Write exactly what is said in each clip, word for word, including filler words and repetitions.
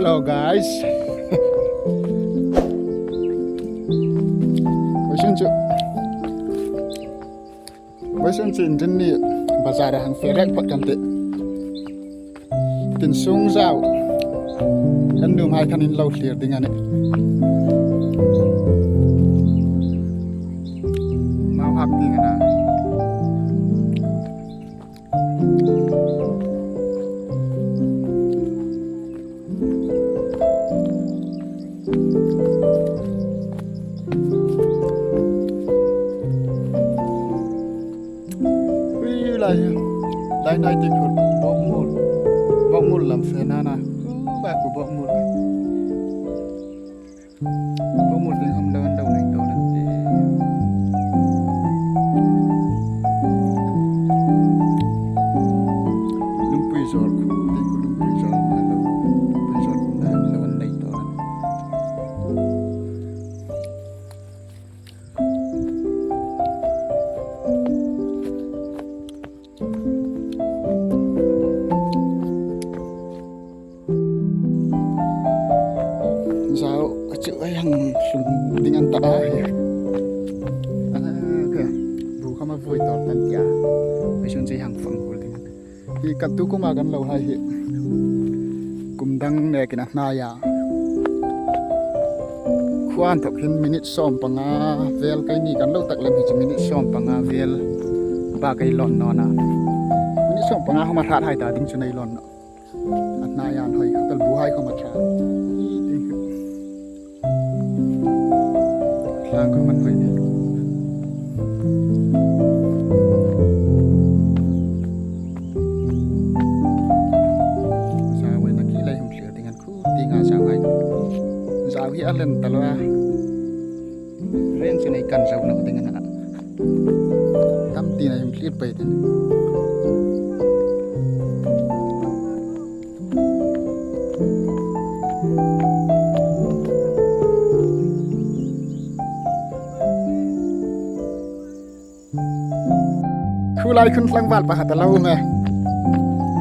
Hello guys. Vawisun chu, vawisun chu inrinni bazar-a hang fe rek phot kan tih. Tin sung zau kan nuhmei khan in lo thlir ding a nih. Mau hak ding a na. Ui, lai, lai nai te khur, Bawkmul. Bawkmul lam fe nana. U, ba ku Bawkmul. Bawkmul ding hom lo an lo nei to nan te. Lungpui zawr, ding ku lungpui zawr ma lo. Lungpui zawr ku na lo an nei to nan. Zau, a chu ei hang hlum ding an ta a hi. A, ka bu khama vui tawp kan tia. Ei sun chu ei hang fang kul ding. Hi kan tu kuma kan lo hai hi. Kum dang nekin a hnai a. Khuan thawk hin minute sawm panga vel keini kan lo tak lem hi chu minute sawm panga vel. Ba kei lawn naw na. Minute sawm panga khoma hrat hai ta ding chu nei lawn naw. A hnai an hoi kha, kal bu hai khoma ṭha. Tlang khoma hoi ni. Zau ei na ki lai hung thlir ding an khu ti nga zau hai. Zau hi a len ta lo a. Ren chu nei kan zau naw ding a na. Tam ti na hung thlir pei ding. Khu lai khun tlangval pakhat a lo um e.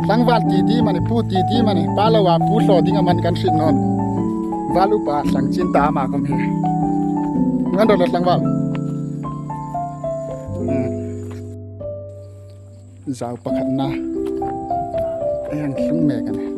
Tlangval ti ti mani, pu ti ti mani, pa lo a pu hlaw ding a man kan hriet naw. Val upa tlang chin ta ama khom hi. Ngan ro le tlangval. Hmm. Zau pakhatna. Ei hang hlum mek a nih.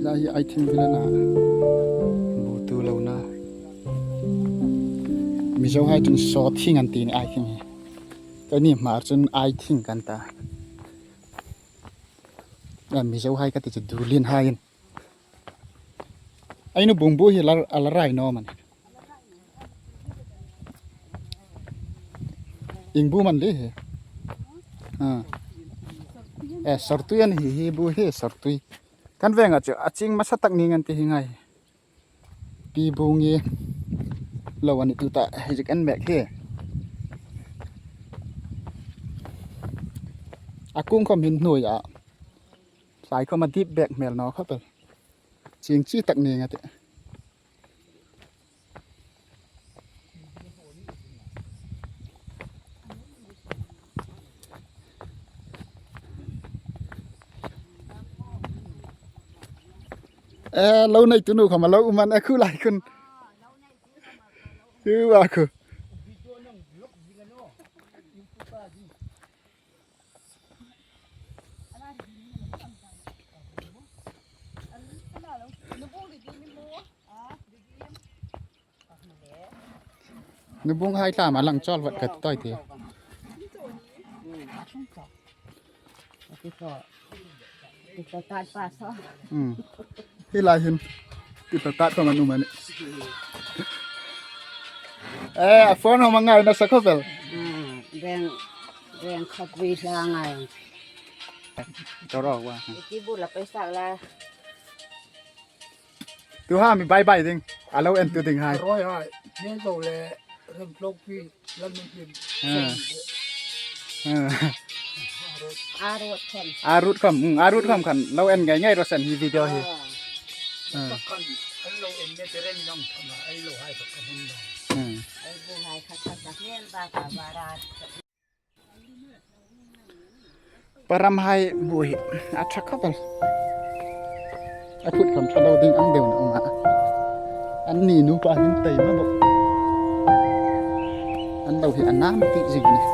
Lai hi ai thing vil a na. Bu tu lo na. Mizo hai chun saw thing an ti ni ai thing hi. Keini Hmar chun ai thing kan ta. A Mizo hai ka ti chu dulin hai in. Ei nu bung bu hi la, a la rai naw mani. Ing bu man le hi. A. E, sartui an hi hi bu hi sartui. Kan venga chu a ching masa tak ni ngan ti hi ngai. Pi bu ngi lo ani tu ta hi jik en mek hi. A kung khom hin hnuoi a. Tlai khom a dip bek hmel naw khop el. Ching chi tak ni nga te. E, lo nei tu nu khom a lo um an e khu lai khun. Hi wa khu. Nu bung hai tlam a lang chawl vat ka ti toi ti. Hmm. Hi lai hin. Ti ta ta ta man um a nih. E, a phone hom a ngai nasa khop el. Hmm, reng, reng khop wi hla ngai. Toro wa. Ki bu la paisa la. Tu ha mi bye bye ding. A lo en tu ding hai. Roi hai. Nen zo le rem tlok pi. Lam min pin. A. A. A rut khom. A rut khom, mm, a rut khom khan lo en ngai ngai ro sen hi video hi. A. Ah. Pakhat, an lo en met rem nang thama, an lo hai pakhat hung nang. Ah. An bu hai khat khat ka hmel ba ka ba ra. Param hai bu hi a ṭha khawp el. A phut khawm ṭha lo ding ang deu a um a. Anni nupa hin tei ma bawk. An lo hi a nam tih zing a nih.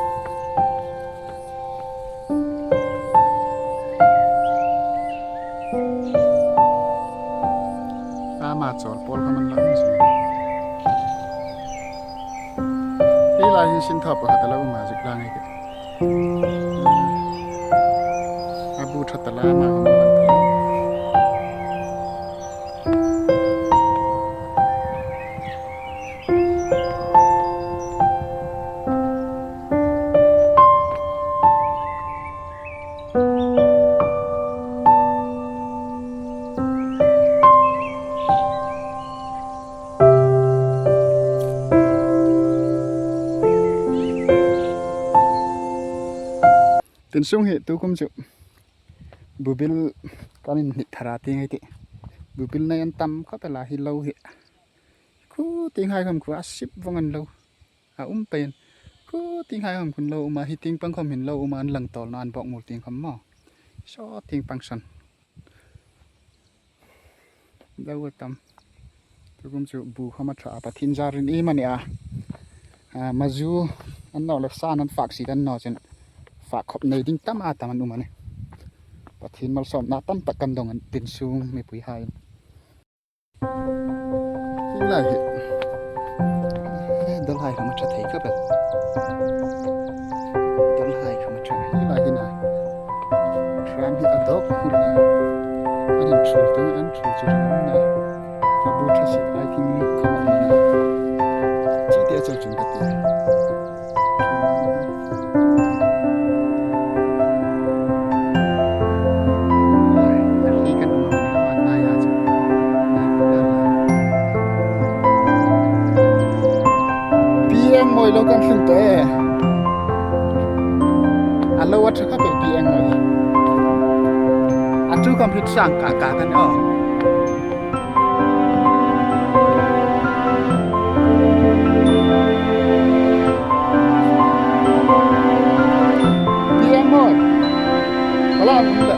Ama chawl pawl kha man la um zing. Hi lai hin sin thaw pakhat a lo um a, zik lang ei tih. A bu ṭha ta la, ama hung lang. Tin sung hi tukum chu bubil kan inhnik thar a ti ngei tih. Bubil nei an tam khawp el a, hi lo hi. Khu tieng hai khawm khu a sip vawng an lo. A um pei an. Khu tieng hai khawm khun lo um a, hi tieng pang khawm hin lo um a, an lang tawl naw, an bawk mul tieng khawm maw. Saw tieng pang san. Lo a tam. Tukum chu bu khawm a ṭha a, Pathien zarin iem a ni a. A, mazu an naw le san an fak si kan naw chun fak khawp nei ding tam a tam an um a nih. Pathien malsawmna tam tak kan dawng a nih, tin sung mipui hai. Hi lai hi. Eh, dal hai khawm a ṭha thei khawp el. Dal hai khawm a ṭha. Hi lai hi na. Hram hi a dawk hul a. An inṭhul tu, an ṭhul chu ram na. A bu ṭha si ai thing khawm a na. Chi te a chau chung ka ti. Pi Engmawi lo kan tlung ta e. A lo a ṭha khawp el Pi Engmawi. A ṭhu khawm hi sang ka ka kan aw. Pi Engmawi. Bala mun da.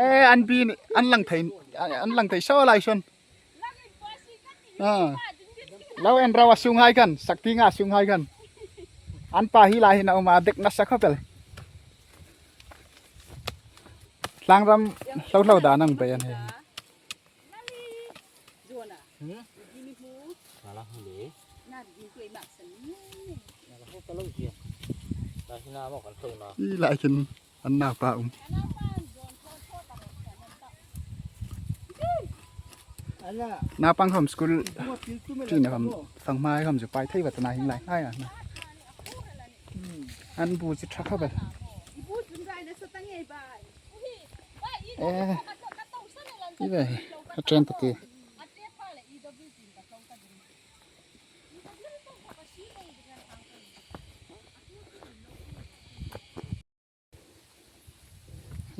Eh, an bi ni, an lang thei, an lang thei saw lai sawn. Ah. Lo en raw a sung hai khan, sak tieng a sung hai khan. An pa hi lai hin a um a, dek nasa khawp el. Tlangram hlo hlo dan ang pei an hei. Hi lai khin an naupa um. Naupang khawm school tina khawm, fanghai khawm chu pai thei vat na hin lai hai a. An bu chu ṭha khawp el. Eh. Hi ve, a ṭhen ta ti.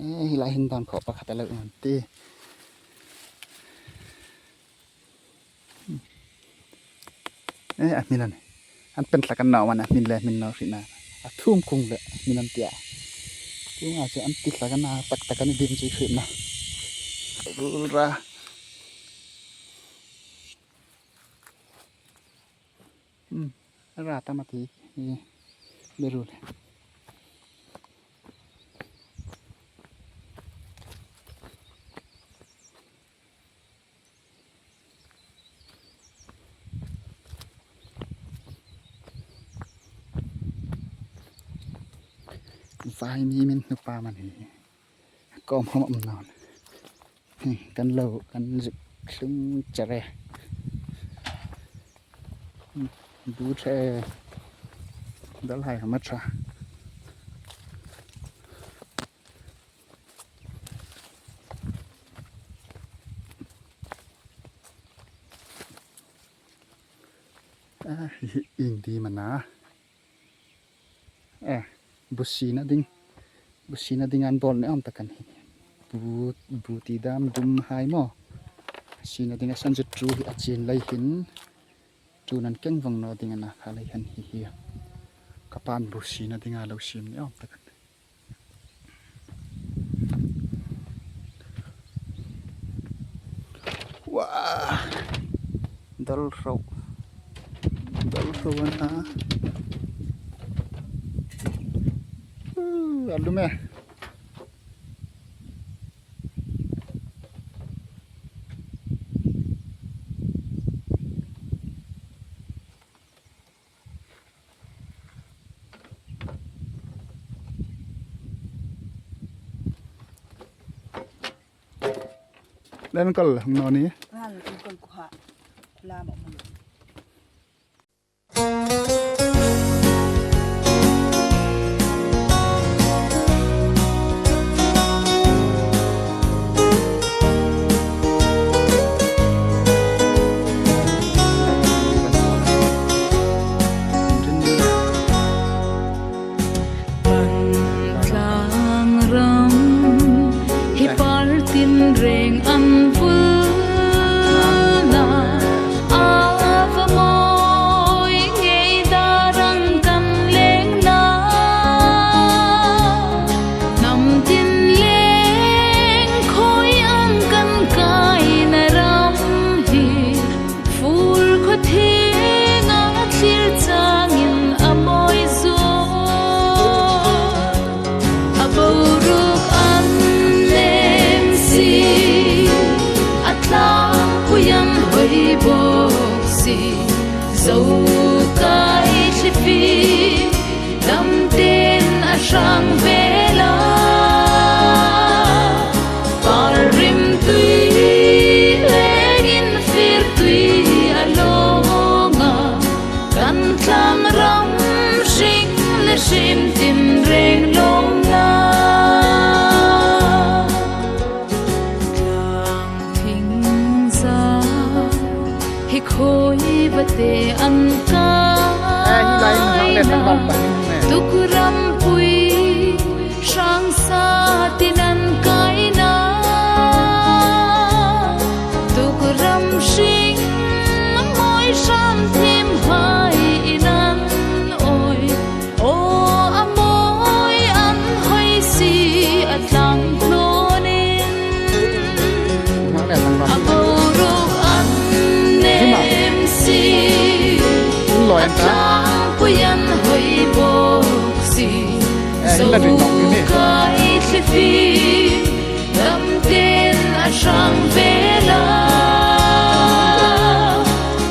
Eh, hi lai hin dan khawp pakhat a lo um an ti. Eh, a hmin a nih. An pen hlak an naw man a, hmin le hmin naw hrietna. A thum kung le hmin an ti a. Tunga chu an ti hlak an na tak tak a ni ding chu hrietna. Rul ra. Hmm. Ra ta ma ti. Eh, le rul. Vai ni min nupa man hi. Kawm khawm um naw. Kan lo, kan zuk tlung char e. Bu ṭha e. Dal hai khawm a ṭha. A, hi, hi, ieng ti am a na. Eh, bu sina ding. Bu sina ding an bawl ni awm tak a nih. Bu, bu ti dam dum hai maw. Sina dinga san chu chu hi a chin lai hin. Chu nan keng vong naw ding a na kha lai hin hi hi. Ka pan bu sina dinga lo sim ni awm tak. Wa! Dal ro. Dal ro an ha. Uh, a lum e. Len kal hang no ni. Len kal ku ha. La ma ma. Tlang ram hi par tin reng an vul na, a va mawi ngei dar ang kan leng na. Hnam tin leng khawi ang kan kaina ram hi, fur khaw thienga thlir changin a mawi zuol. A boruok an lem si, a tlangpui an hawi bawk si. Zo kai thli fim, dam tin a hrang vel a. Par rim tui lengin fir tui a lawng a, kan tlang ram hring le hrim tin reng lawng a. Tlang thing za hi khawi va te an kai. Eh, hi lai in hang le tang bal pa hin ne. Tuk rampui hrang sa tin an kai na. Tuk ram hring mawi hram thim hai in an awi. Aw, a mawi an hawi si a tlang tlawnin. Hang le tang bal. A boruok an nem si. Lo a en ta. Tlangpui an hawi bawk si. Eh, in la ring nawk ni. Zo kai thli fim, dam tin a hrang vel a.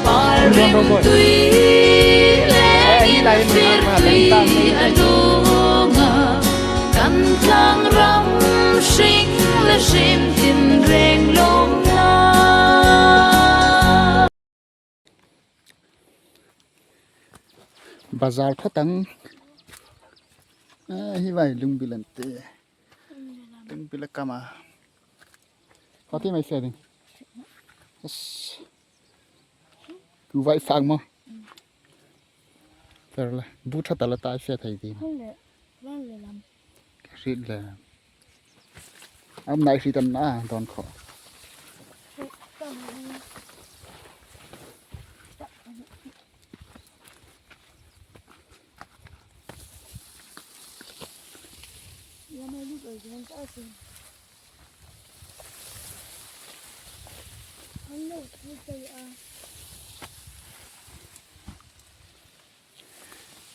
Par rim tui lengin fir tui a lawng a. Kan tlang ram hring le hrim tin reng lawng a. Bazar thaw tang. Eh, hi vai lungbil an ti. Lungbil a kam a. Khawti mai fe ding. Yes. Tu vai fak maw. Fer la. Bu tha ta la tai fe thei ding. Hang le. Hang le lam. Hriet le. Am nai hriet an na dawn khaw.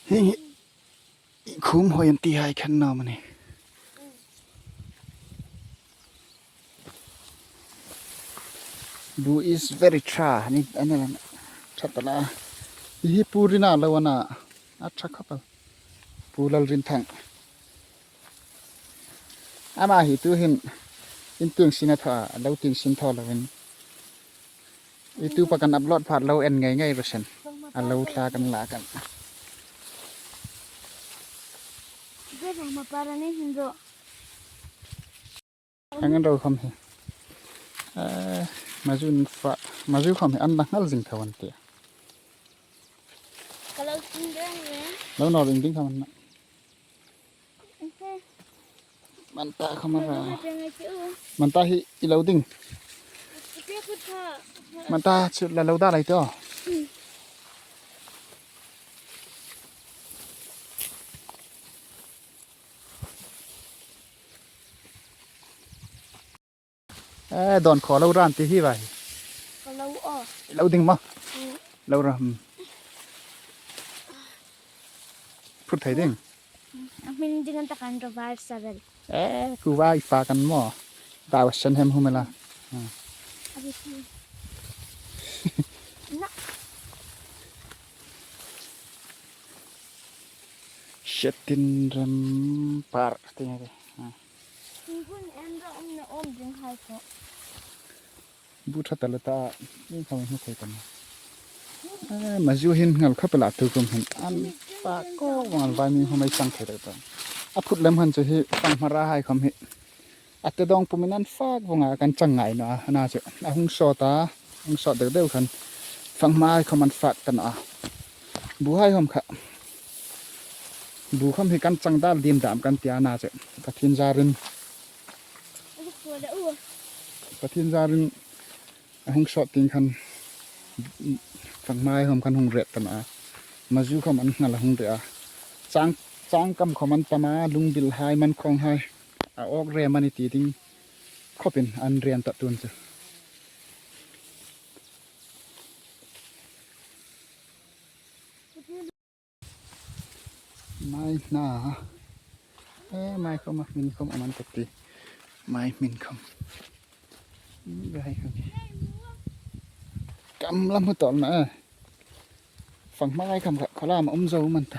Hi, hi. Khum hawi an ti hai khan naw maw ni. Bu is very tra, ni, ani lan. Tra ta la. Hi Pu Rina lo a na. A tra khawp el. Pu Lalrinthang. Ama hi tu hin in tieng sin a thaw, lo tieng sin thaw lovin. I tu pa kan upload phat lo en ngei ngei ro sen. A lo thla kan la kan. Ang an ro kham hi. Eh, mazu in fa, mazu kham hi an la ngal zing thaw an ti. Ka lo sin deng ve. Lo naw ring ding kham an na. Okay. Manta khawm a ra. Manta hi i lo ding. Manta chu la lo da lai to. Eh, dawn khaw lo ran ti hi vai. Ka lo aw. Lo ding ma. Mm. Lo ra. Hmm. Phur thei ding. A hmin ding an ta kan revive sa vel. Eh, khu vai pa kan maw. Dawa sen hem hum la. Hmm. A bi si. Na. Setin rem par ti nge. Hmm. Thingkung en rawh, um na um ding hai ko. Bu ṭha ta la ta, ni khawm hmu thei kan. Eh, Mazu hin ngal khawp el a tu kum hin. An pa ko ngal vai mi hmu mai sang thei ta. A phut lem han chu hi fanghmara hai khawm hi. A te dawng pumin an fak vawng a kan chang ngai naw a, ana chu. A hung sawt a, hung sawt deu deu khan. Fanghma hai khawm an fak ta naw a. Bu hai khawm kha. Bu khawm hi kan chang dal dim dam kan tia na che. Pathian zarin. Pathian zarin a hung sawt ting khan fanghma hai khawm kan hung ret ta naw a. Mazu khawm an ngal a hung ret a. Chang, chang kam khawm an tam a, lungbil hai, man khawng hai. A awk rem a ni ti ding khawpin an rian ta tun chu. Mai hna. Eh, mai khawm a hmin khawm a man tak ti. Mai hmin khawm. Hmm, bai khawm. Kam lam hmu tawl na, eh. Fanghma hai khawm kha, khalam um zo man ta.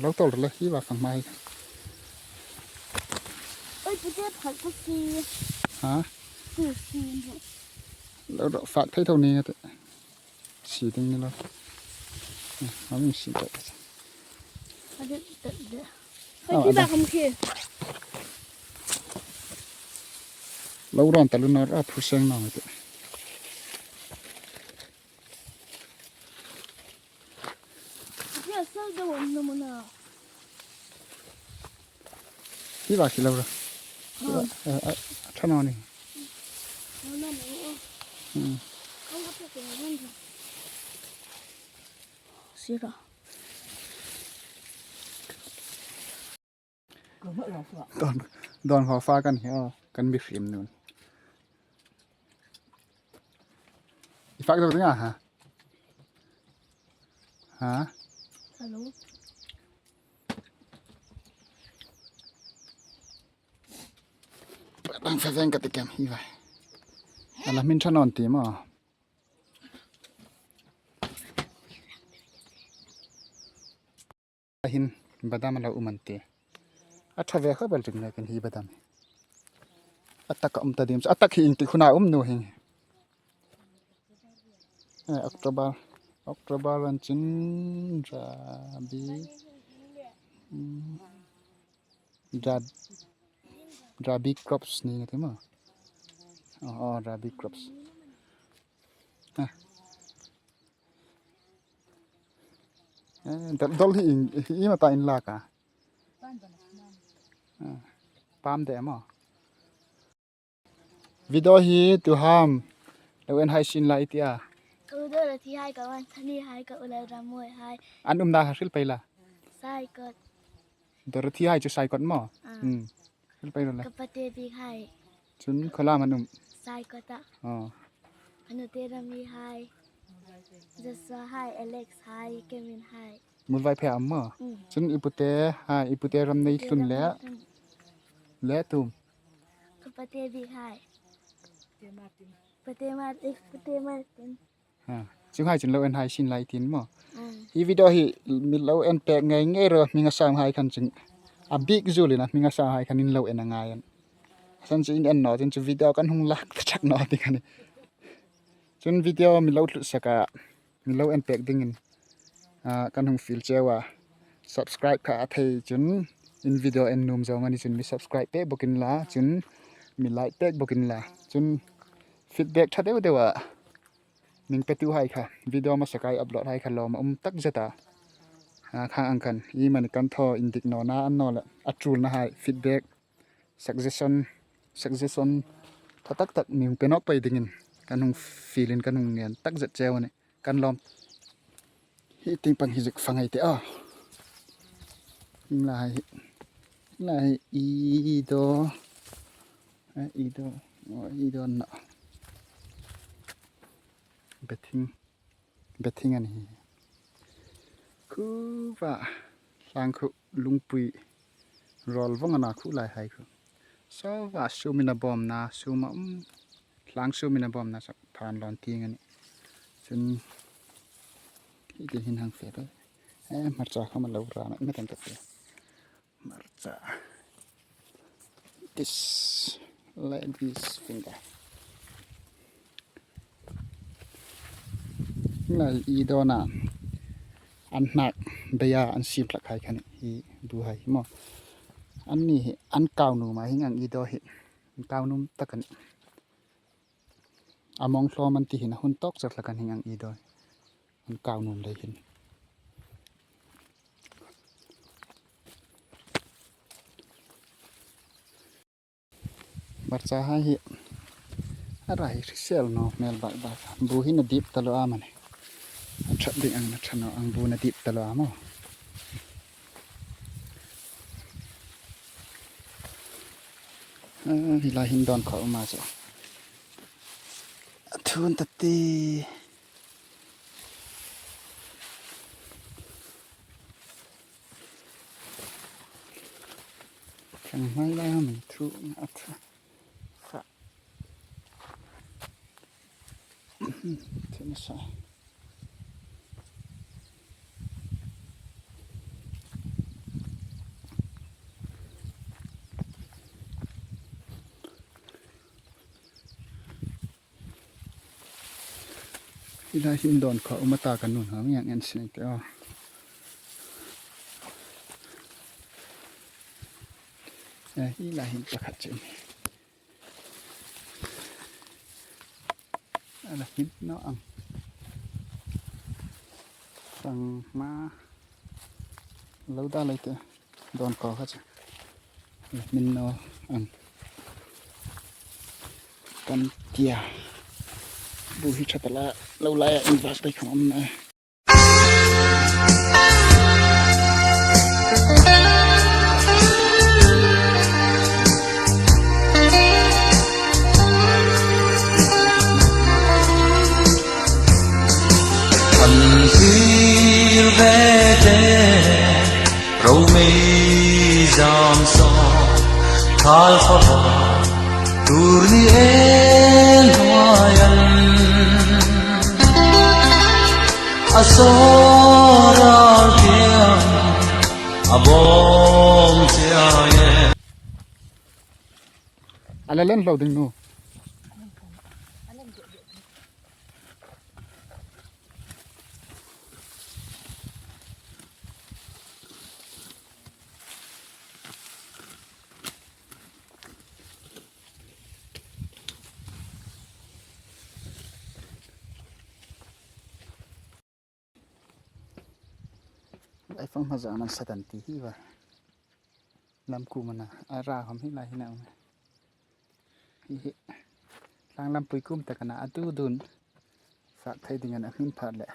Lo tawl la hi va fanghma hai. Oi, pu te phat ka si. Ha? Ku si. Lo, lo, fak thei tho ni nga te. Si ding ni lo. A min si ta. A de, de, de. Oi, oh, ki ba ada. Kam ki. Lo ron ta lu na ra phu seng na te. Ki a sal de won na mo na. Hi va ki lo ra. Oh. Eh, eh, a ṭha naw ni. No, no, no, no. Hmm. Ang ka pe ke na. Sira. Dawn, dawn khaw fa kan hi, aw, kan bi hrim nun. I fak deuh ding a, ha? Ha? Hello. Bang fe veng ka ti kem hi vai. A la hmin ṭha naw ti maw. A hin badam a lo um an ti. A ṭha ve khawp el ring nekin hi badam. A tak a um ta dim. A tak hi ieng tik huna um nu hi. Eh, October, October an chin rabi. Mm. Ra-, rabi crops ni nga ti maw. Oh, oh, rabi crops. Ah. Eh, dol, dol hi in, hi ma ta in la ka. Ah, pam de maw. Video hi tu ham. Lo en hai sin la i tia. Ka u Dorothy hai, ka u Anthony hai, ka u Lalrammawi hai. An umna hril pei la. Saikot. Dorothy hai chu Saikot maw? Ah. Hmm. Hril pei ro le. Ka pate bik hai. Chun khalam an um. Saikot a. Oh. Ka nute Rami hai. Joshua hai, Alex hai, Kevin hai. Muolvaiphei a um maw? Mm. Chun i pute, ha, i pute Ramneihlun le, Ramneihlun. Le tum. Ka pate bik hai. Pate Martin, pate Martin. Ha, chu hai chun lo en hai sin la i tiin maw? Mm. Hi video hi mi lo en pek ngei ngei ro, hminga sam hai khan chun. A bik zul in a hminga sam hai khan in lo en a ngai an. San chu in en naw, chun chu video kan hung lak ta chak naw ti khan. Chun video mi lo tlusak a, mi lo en pek dingin, ah, kan hung fiel cheu a. Subscribe kha a thei chun in video en nuom zawng a ni chun mi subscribe pek bawk inla, chun mi like pek bawk inla. Chun feedback ṭha deu deu a mi petu hai kha, video hmasa kai upload hai kha lawm a um tak zet a. Ah, kha ang khan, i mani kan thaw indik nawna an naw le, a ṭulna hai feedback suggestion, suggestion ṭha tak tak mi hung pe nawk pei dingin kan hung fielin kan hung ngen tak zet cheu a nih. Kan lawm. Hi tieng pang hi zuk fa ngei teh a. Hieng lai hi, hieng lai hi i do, eh, i do, oh, i do na. Bething, bething a nih. Khu va, hlang khu lungpui rawl vawng a na khu lai hai khu. Saw va sum in a bawm na, sum a um, hlang sum in a bawm na sak phan lawn tieng a nih. Chun, hi tieng hin hang fe ta. Eh, hmarcha khawm a lo ra, ma, ma tam tak. Hmarcha. This lady's finger. Lai i do na. An hnak beia an siem tlak hai kha a nih hi bu hai hi maw. Anni hi an kau nuom a hieng ang i do hi. An kau nuom tak a nih. A mawng hlawm an ti hin a hun tawk char hlak an hieng ang i do. An kau nuom lei hin. Hmarcha hai hi. A ra hi hrisel naw hmel bak bak. Bu hi na dip ta lo am a nih. A ṭhat ding ang na ṭha naw ang bu na dip ta lo am aw. Ah, hi lai hin dawn kha um a chu. A thun ta ti. Kan hmai lai ham thu a thu. Sa. Thina sa. Hi lai hin dawn kha um a ta kan nun hang yang en sin te aw. Eh, hi lai hin pakhat chu. A la hmin naw ang. Sangma. Lo da lai te. Dawn kha kha chu. A la hmin naw ang. Kan tia. Bu hi ṭha ta la. Lo laia invest dai khawm a um na. An thil ve te, ro mei zam saw, thal fa va, tur ni en hnuai an. A saw ral tiang, a bawm chiang e. A la len lo ding nu. Ai fang ma za man satan ti hi va. Lam ku mana, a ra hom hi lai hi na um. Hi hi. Tlang lampui kum tak a na a tu dun. Fak thei ding an a hmin phat le.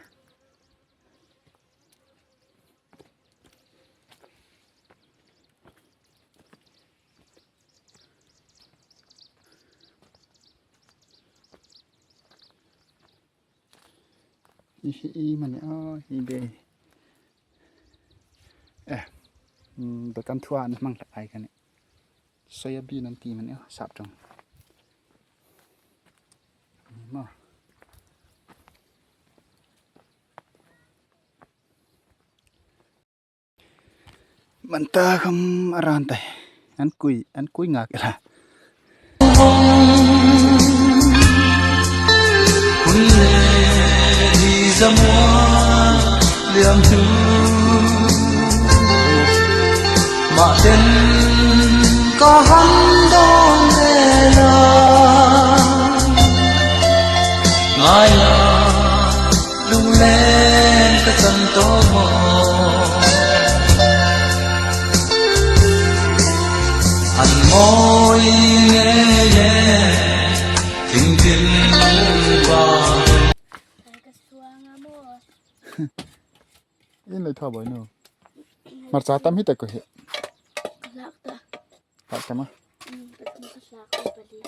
Hi hi i mani, oh, hi be. Eh, mm, be kan thua an hmang hlak ai ka nih. Soya bean an ti mani, oh, sap ṭawng. Ni maw. Man ta kham a ran tai. An kui, an kui ngak ila. Hun le hi zamua liam tu. Ma ten ka han dong le la. Ngai la. Lunglen ka chan tawk maw? An maw? Hei, thaw boi nu. Hmarcha tam hi ta ko hi. Ka hlak ta. Hlak ta ma. Mm, ka hlak ta pali.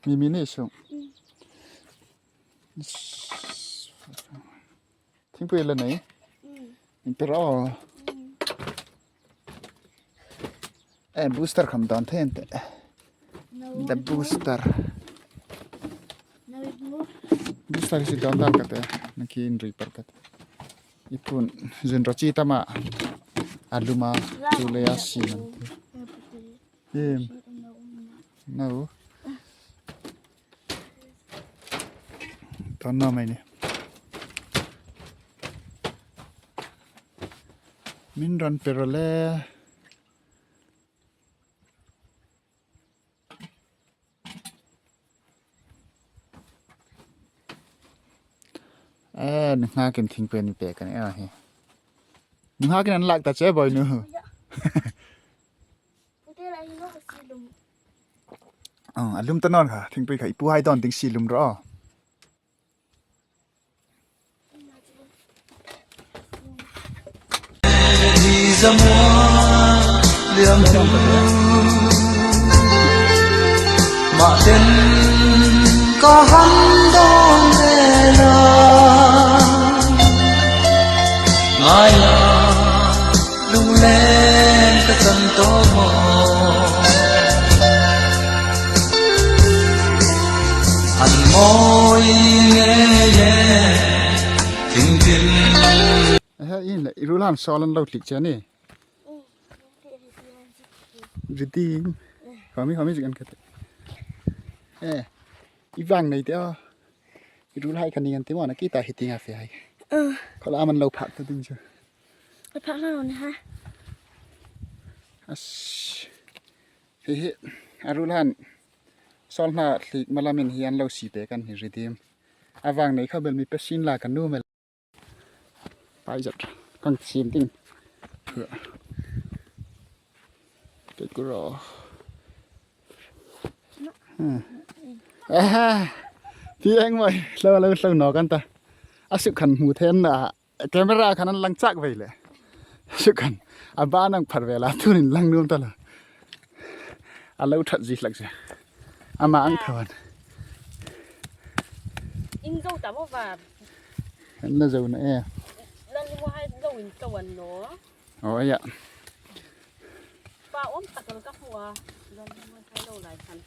Mi mi ni sung. Mm. Thingpui la nei. Mm. Inter o. Mm. Eh, booster kham don the ente. No, the no. Booster. No, no. Booster si don dal ka te. Na ki inri par ka te. I pun zin ro chi ta ma. A luma chu le a si man. Em. No. Ton no mai ni. Min ran per le. Eh, ni nga kin thing pen mi pe kan e hi. Ni nga kin an lak ta che boi nu. Pute la hi no ka si lum. Ah, a lum ta non kha, thingpui kha, i pu hai don ding si lum ro. Maten ka han don de la. Ngai la. Lunglen ka chan tawk maw? An mawi ngei e, thingtin. Ehe, in le, i ruolhai sawl an lo tlik che ni. Redeem. Khomi, khomi zikan khat. Eh, i vang nei te o. I ruolhai kha ni an ti maw na ki ta hi ti nga fe hai. Ah. Khola man lo phak ta ding chu. Ka phak lo ni ha. As. Hi hi. A ruolhai. Sawl hna tlik malamin hi an lo si pek an hi Redeem. A vang nei kha bel mi pe sin la ka nu mel. Pai zat. Kan sim ding. Ke kuro. Hmm. Aha. Ti eng mai. Lo lo lo no kan ta. A suk khan hmu then na. Camera khan an lang chak vei le. Suk khan. A ba nang phar vela tunin lang nuom ta lo. A lo that zi hlak zi. Ama ang thawan. In zo ta mo va. An la zo na e. Lan ni mo hai lo in thawan no. Oh, ya. Pa om tak ka hmu a. Lo lai khan.